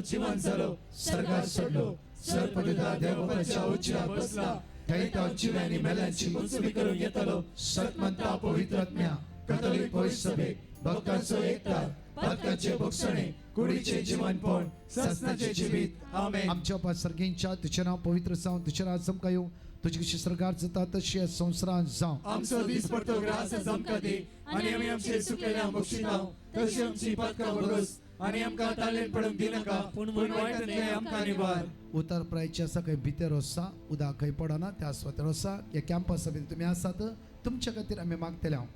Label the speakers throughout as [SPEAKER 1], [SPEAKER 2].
[SPEAKER 1] जीवन जालो सर्गार सोडलो सरपतिता देवबाच्या उजव्या बसला थंय जिव्यांनी मेल्यांची उंचवी करून येतलो सतमंता पवित्र आत्म्या कथोलिक पवित्र सभेक भक्तांचो एकता पातकांचे भोगसणे कुडीचे जीवनपण ससनाचे जिवीत आमेन.
[SPEAKER 2] आमच्या बापा सर्गींच्या तुझें नांव पवित्र जावं, तुझें राज आमकां येवं, तुजी कशी सर्गार जाता तशी ह्या संवसारांत जावं.
[SPEAKER 1] आमचो दीस पडतो ग्रास आमकां दी आनी आमी आमचे चुकलेल्या बक्षिताव तशी आमची पातकां भोगस आनी आमकां तालेन पडूंक दिनाका, पूण वायटांतलें आमकां निवार.
[SPEAKER 2] उतर प्रायचे आसा खंय भितर आसा, उदक खंय पडना त्या सुवातेर आसा. ह्या कॅम्पसा भितर तुमी आसात, तुमच्या खातीर आमी मागतले. हांव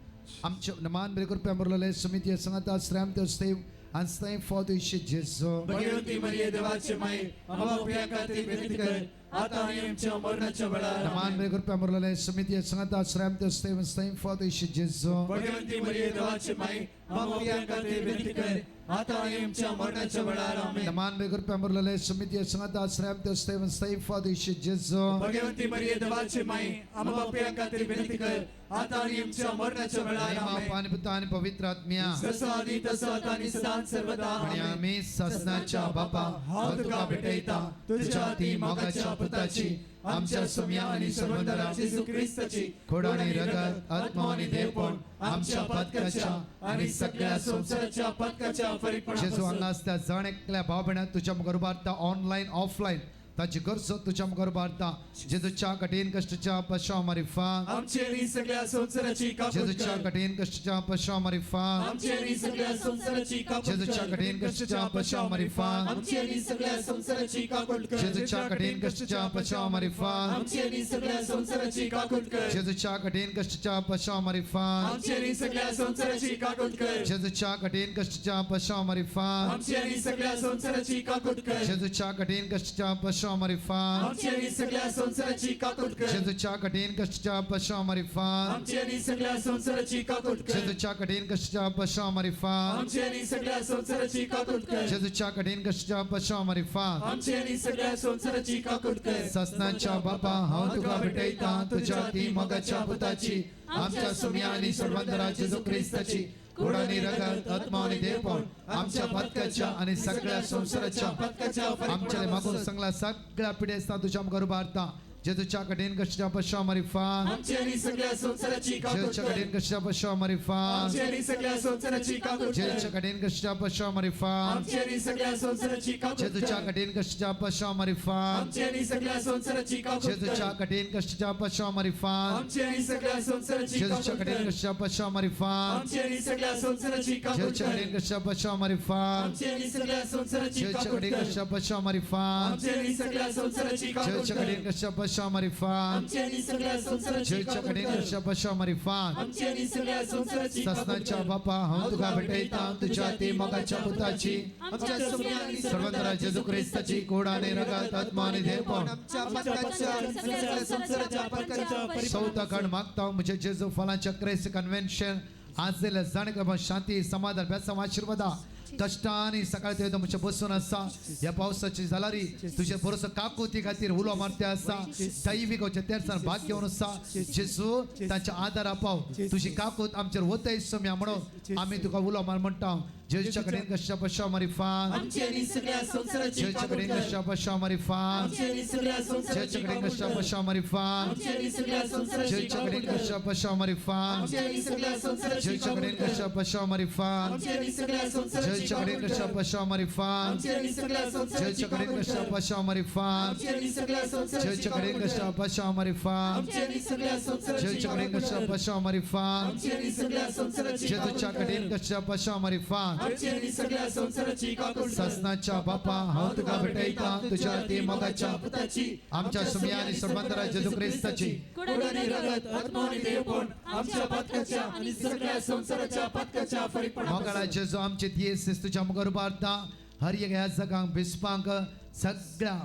[SPEAKER 2] आमचे मान बरे कृपया मुरलेले समिती सांगता श्रम देव आनी फॉद जेजू.
[SPEAKER 1] भगवती मरिये देवाचे माई, आम्हा पाप्यां खातीर विनंती कर, आता आणि आमच्या मरणाच्या वेळार.
[SPEAKER 2] मान बरे कृपया मुरलेले समिती सांगता श्रम देव फॉद जेजू.
[SPEAKER 1] भगवंती मरिये देवाचे माई, आम्हा पाप्यां खातीर विनंती कर, आता आणि आमच्या मरणाच्या वेळार. आमेन.
[SPEAKER 2] मान बरे कृपया मुरलेले समिती सांगता श्रम देव फॉद जेजू.
[SPEAKER 1] भगवंती मरिये देवाचे माई, आम्हा पाप्यां खातीर विनंती कर, आता आणि आमच्या मरणाच्या वेळार. आमेन.
[SPEAKER 2] पाणी पुता आणि पवित्र आत्म्या,
[SPEAKER 1] जसं आधी तसं आता आणि सदा सर्वदा.
[SPEAKER 2] आणि
[SPEAKER 1] आमेन.
[SPEAKER 2] आम्ही ससनाच्या बापा, हांव तुका भेटयता तुझ्या ती मोगाच्या पुताची, आमच्या सुम्या आणि सर्वंदरा
[SPEAKER 1] जेजू ख्रिस्ताची
[SPEAKER 2] खोड आणि रगत, आत्मा आणि देवपण आमच्या पातकाच्या
[SPEAKER 1] आणि सगळ्या संसाराच्या पातकाच्या
[SPEAKER 2] जेजू
[SPEAKER 1] फरीकपणापासून
[SPEAKER 2] हांगा आसता जण एकल्या भाव भयणां तुज्या मुखार उबारता, ऑनलायन ऑफलायन ताची गरजो तुज्या मुखार उबारता. जेजूच्या कठीण कश्टाच्या पश्चाव मारिफा
[SPEAKER 1] आमची आणि सगळ्या संसाराची काकूट
[SPEAKER 2] जेजूच्या
[SPEAKER 1] कर.
[SPEAKER 2] कठीण कश्टाच्या पश्चाव मारिफा
[SPEAKER 1] आमची आणि सगळ्या संसाराची काकूट
[SPEAKER 2] जेजूच्या
[SPEAKER 1] कर.
[SPEAKER 2] कठीण कश्टाच्या पश्चाव मारिफा
[SPEAKER 1] आमची आणि सगळ्या संसाराची काकूट कर.
[SPEAKER 2] जेजूच्या कठीण कश्टाच्या पश्चाव मारिफा
[SPEAKER 1] आमची आणि सगळ्या संसाराची काकूट कर.
[SPEAKER 2] जेजूच्या कठीण कश्टाच्या पश्चाव मारिफा
[SPEAKER 1] आमची आणि सगळ्या संसाराची काकूट कर.
[SPEAKER 2] जेजूच्या कठीण कश्टाच्या पश्चाव मारिफा
[SPEAKER 1] आमची आणि सगळ्या संसाराची काकूट कर.
[SPEAKER 2] जेजूच्या कठीण कश्टाच्या पश्चाव मारिफा
[SPEAKER 1] आमची आणि सगळ्या संसाराची काकूट कर.
[SPEAKER 2] जेजूच्या कठीण कश्टाच्या पश्चाव मारिफा
[SPEAKER 1] आमची आणि सगळ्या संसाराची काकूट कर.
[SPEAKER 2] जेजूच्या कठीण कश्टाच्या पश्चाव मारिफा
[SPEAKER 1] आमची आणि सगळ्या संसाराची काकूट कर.
[SPEAKER 2] जेजूच्या कठीण कश्टाच्या पश्चाव मारिफा
[SPEAKER 1] आमची आणि सगळ्या संसाराची काकूट कर.
[SPEAKER 2] ससनाच्या बापा, हांव तुका भेटयता तुझ्या ती मोगाच्या पुताची, आमच्या सुम्या आणि सर्वंदरा जेजू ख्रिस्ताची गोड आणि रगत, आत्मा आणि देवपण आमच्या पातकाच्या आणि सगळ्या संसाराच्या
[SPEAKER 1] पातकाच्या
[SPEAKER 2] आमच्या मागून सांगला सगळ्या पिढ्या तुझ्या मुखार उबारता. जेजूच्या कठीण कश्टाच्या पश्चाव मारिफा
[SPEAKER 1] आमची आणि सगळ्या संसाराची काकूट
[SPEAKER 2] जेजूच्या
[SPEAKER 1] कर.
[SPEAKER 2] कठीण कश्टाच्या पश्चाव मारिफा
[SPEAKER 1] आमची आणि सगळ्या संसाराची काकूट कर.
[SPEAKER 2] जेजूच्या कठीण कश्टाच्या पश्चाव मारिफा
[SPEAKER 1] आमची आणि सगळ्या संसाराची काकूट
[SPEAKER 2] जेजूच्या
[SPEAKER 1] कर.
[SPEAKER 2] कठीण कश्टाच्या पश्चाव मारिफा
[SPEAKER 1] आमची आणि सगळ्या संसाराची काकूट कर.
[SPEAKER 2] जेजूच्या कठीण कश्टाच्या पश्चाव मारिफा
[SPEAKER 1] आमची आणि सगळ्या संसाराची
[SPEAKER 2] जेजूच्या
[SPEAKER 1] काकूट
[SPEAKER 2] कठीण
[SPEAKER 1] कर.
[SPEAKER 2] कश्टाच्या पश्चाव मारिफा
[SPEAKER 1] आमची आणि सगळ्या संसाराची काकूट
[SPEAKER 2] जेजूच्या
[SPEAKER 1] कर.
[SPEAKER 2] कठीण कश्टाच्या पश्चाव मारिफा
[SPEAKER 1] आमची आणि सगळ्या संसाराची
[SPEAKER 2] जेजूच्या
[SPEAKER 1] काकूट
[SPEAKER 2] कठीण
[SPEAKER 1] कर.
[SPEAKER 2] कश्टाच्या पश्चाव मारिफा
[SPEAKER 1] आमची आणि सगळ्या संसाराची काकूट
[SPEAKER 2] जेजूच्या
[SPEAKER 1] कर.
[SPEAKER 2] कठीण कश्टाच्या पश्चाव मारिफा
[SPEAKER 1] आमची आणि सगळ्या संसाराची
[SPEAKER 2] जेजूच्या
[SPEAKER 1] काकूट
[SPEAKER 2] कठीण
[SPEAKER 1] कर.
[SPEAKER 2] कश्टाच्या पश्चाव मारिफा
[SPEAKER 1] आमची आणि सगळ्या संसाराची काकूट
[SPEAKER 2] ससनाच्या
[SPEAKER 1] कर.
[SPEAKER 2] बापा, हांव तुका भेटयता तुझ्या ती मोगाच्या पुताची,
[SPEAKER 1] आमच्या सुम्या आणि
[SPEAKER 2] सर्वंदरा जेजू ख्रिस्ताची कोड आणि रगत, आत्मा आणि देवपण
[SPEAKER 1] आमच्या पातकाच्या आणि सगळ्या संसाराच्या पातकाच्या
[SPEAKER 2] चौथा खंड मागता म्हणजे जेजू फलांच्या क्रेस कन्व्हेन्शन आज दिल्या जाणकार शांती समाधान बेसांव आशीर्वादा कष्टाने सकाळी ते तुमच्या बसून आसा. ह्या पावसाची जालारी तुझ्या बरोसो काकुती खातीर उलो मारते आसा. दैवीक तेरसान भाग घेवन आसा. जेजू तांच्या आदारा पाव, तुझी काकूत आमचेर वतय सम्या म्हणून आमी तुका उलो मार म्हणटा. जेजूच्या कडेन कश्या पश्या मारिफा
[SPEAKER 1] आमची आणि सगळ्या संसाराची
[SPEAKER 2] जेजूच्या
[SPEAKER 1] काकूट
[SPEAKER 2] कडेन
[SPEAKER 1] कर.
[SPEAKER 2] कश्या पश्या मारिफा
[SPEAKER 1] आमची आणि सगळ्या संसाराची
[SPEAKER 2] जेजूच्या कडेन
[SPEAKER 1] काकूट
[SPEAKER 2] कश्या
[SPEAKER 1] कर.
[SPEAKER 2] पश्या मारिफा
[SPEAKER 1] आमची आणि सगळ्या संसाराची
[SPEAKER 2] जेजूच्या
[SPEAKER 1] काकूट
[SPEAKER 2] कडेन
[SPEAKER 1] कर.
[SPEAKER 2] कश्या पश्या मारिफा
[SPEAKER 1] आमची आणि सगळ्या संसाराची
[SPEAKER 2] जेजूच्या
[SPEAKER 1] काकूट
[SPEAKER 2] कडेन
[SPEAKER 1] कर.
[SPEAKER 2] कश्या पश्या मारिफा
[SPEAKER 1] आमची आणि सगळ्या संसाराची
[SPEAKER 2] जेजूच्या कडेन
[SPEAKER 1] काकूट
[SPEAKER 2] कश्या
[SPEAKER 1] कर.
[SPEAKER 2] पश्या मारिफा
[SPEAKER 1] आमची आणि सगळ्या संसाराची
[SPEAKER 2] जेजूच्या कडेन
[SPEAKER 1] काकूट
[SPEAKER 2] कश्या
[SPEAKER 1] कर.
[SPEAKER 2] पश्या मारिफा
[SPEAKER 1] आमची आणि सगळ्या संसाराची
[SPEAKER 2] जेजूच्या कडेन
[SPEAKER 1] काकूट
[SPEAKER 2] कश्या
[SPEAKER 1] कर.
[SPEAKER 2] पश्या मारिफा
[SPEAKER 1] आमची आणि सगळ्या संसाराची
[SPEAKER 2] जेजूच्या कडेन
[SPEAKER 1] काकूट
[SPEAKER 2] कश्या
[SPEAKER 1] कर.
[SPEAKER 2] पश्या मारिफा
[SPEAKER 1] आमची आणि सगळ्या संसाराची काकूट
[SPEAKER 2] जेजूच्या कडेन
[SPEAKER 1] कर.
[SPEAKER 2] कश्या पश्या मारिफा
[SPEAKER 1] आमची आणि सगळ्या संसाराची काकूट कर.
[SPEAKER 2] ससनाच्या बापा, हांव तुका भेटयता तुझ्या ती मोगाच्या
[SPEAKER 1] पुताची,
[SPEAKER 2] आमच्या सुम्या आणि सर्वंदरा जेजू ख्रिस्ताची
[SPEAKER 1] कोड आणि रगत, आत्मा आणि देवपण आमच्या पातकाच्या आणि सगळ्या संसाराच्या पातकाच्या
[SPEAKER 2] मोगाळा
[SPEAKER 1] फरीकपणापासून
[SPEAKER 2] जेजू आमचे दियेस तुझ्या मुखार उबारता. हर एक ह्या जगांक बिस्पांक सगळ्या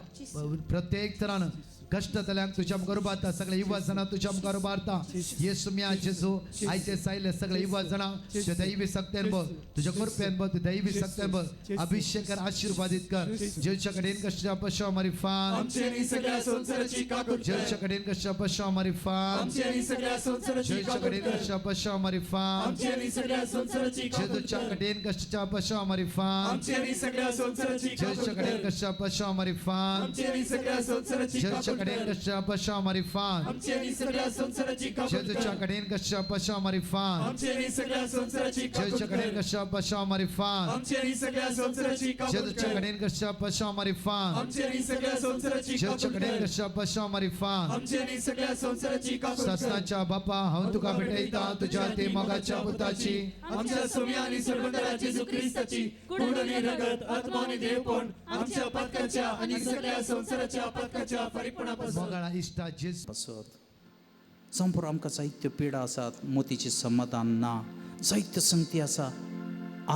[SPEAKER 2] प्रत्येक तरान कश्ट जाल्यांक तुझ्या मुखार उबारता. सगळे युवा जाणां तुझ्या मुखार उबारता. येसू म्या जेजू आयचे सायले सगळे युवा जाणां तुझ्या दैवी सक्त्यान बघ, तुझ्या कृपेन बघ, तुझ्या दैवी सक्त्यान बघ, अभिषेक कर, आशीर्वादित कर. जेजूच्या कडेन कश्टाच्या पश्चाव मारिफा
[SPEAKER 1] आमची आणि सगळ्या संसाराची काकूट कर.
[SPEAKER 2] जेजूच्या कडेन कश्टाच्या पश्चाव मारिफा
[SPEAKER 1] आमची आणि सगळ्या संसाराची
[SPEAKER 2] जेजूच्या
[SPEAKER 1] काकूट
[SPEAKER 2] कडेन
[SPEAKER 1] कर.
[SPEAKER 2] कश्टाच्या पश्चाव मारिफा
[SPEAKER 1] आमची आणि सगळ्या संसाराची काकूट
[SPEAKER 2] जेजूच्या
[SPEAKER 1] कर.
[SPEAKER 2] कडेन कश्टाच्या पश्चाव मारिफा
[SPEAKER 1] आमची आणि सगळ्या संसाराची
[SPEAKER 2] जेजूच्या
[SPEAKER 1] काकूट
[SPEAKER 2] कडेन
[SPEAKER 1] कर.
[SPEAKER 2] कश्टाच्या पश्चाव मारिफा
[SPEAKER 1] आमची आणि सगळ्या संसाराची
[SPEAKER 2] जेजूच्या
[SPEAKER 1] काकूट
[SPEAKER 2] कडेन कश्या पशा मारिफात
[SPEAKER 1] आमची आनी सगळ्या संवसाराची काकूत
[SPEAKER 2] जेजूच्या
[SPEAKER 1] कर.
[SPEAKER 2] कडेन कश्या पशा मारिफात
[SPEAKER 1] आमची आनी सगळ्या संवसाराची काकूत
[SPEAKER 2] जेजूच्या कडेन
[SPEAKER 1] कर.
[SPEAKER 2] कश्या पशा मारिफात
[SPEAKER 1] आमची आनी सगळ्या संवसाराची काकूत
[SPEAKER 2] जेजूच्या
[SPEAKER 1] कर.
[SPEAKER 2] कडेन कश्या पशा मारिफात
[SPEAKER 1] आमची आनी सगळ्या संवसाराची
[SPEAKER 2] जेजूच्या
[SPEAKER 1] काकूत
[SPEAKER 2] कडेन
[SPEAKER 1] कर.
[SPEAKER 2] कश्या पशा मारिफात
[SPEAKER 1] आमची आनी सगळ्या संवसाराची काकूत कर.
[SPEAKER 2] ससनाच्या बापा हांव तुका भेटयता तुझ्या ते मोगाच्या पुताची
[SPEAKER 1] आमच्या सोम्या आणि सर्वंतरा जेजू ख्रिस्ताची कूड आणि रगत आत्मा आणि देवपण आमच्या पातकाच्या आणि सगळ्या संवसाराच्या पातकाच्या फारीकपणापासून
[SPEAKER 2] मोगाळा इश्टा जेजू
[SPEAKER 3] पासत संपूर आमकां जायत्यो पिडा आसात मोतीचें समाधान ना जायत्यो संगती आसा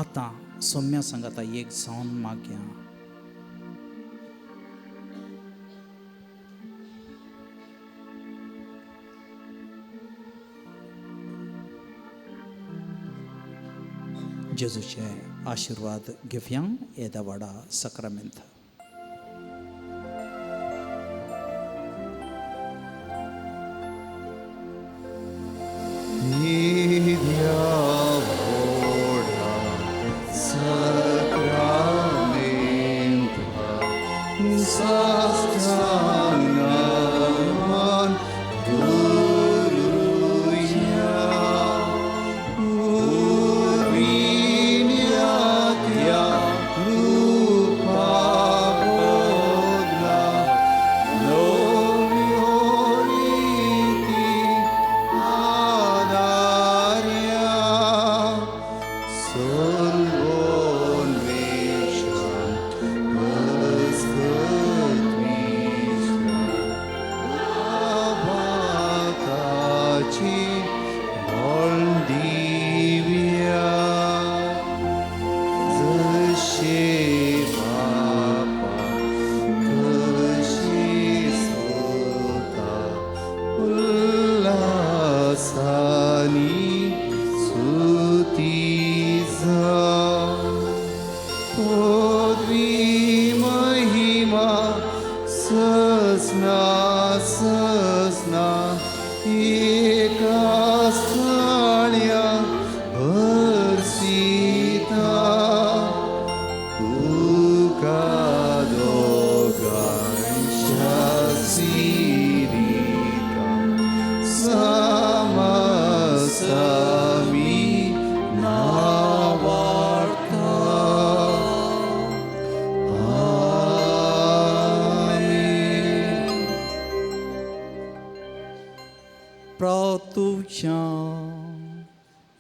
[SPEAKER 3] आतां सोम्या सांगाता एक जावन मागया. जेजूचे आशिर्वाद घेवया येदा वाडा सक्रामेंत.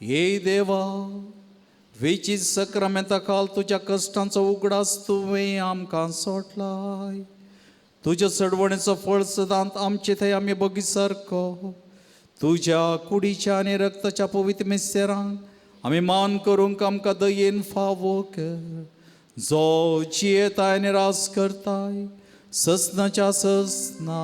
[SPEAKER 3] हे देवा वेची सक्रामेंता काल तुज्या कश्टांचो उगडास तुवें आमकां सोडलाय. तुज्या चडवणेचो फळ सदांत आमचे थंय आमी बगी सारको तुज्या कुडीच्या आनी रक्ताच्या पवित्र मिस्तेरांक आमी मान करूंक आमकां दयेन फावो कर. जो जियेताय आनी रास करताय ससनाच्या ससना.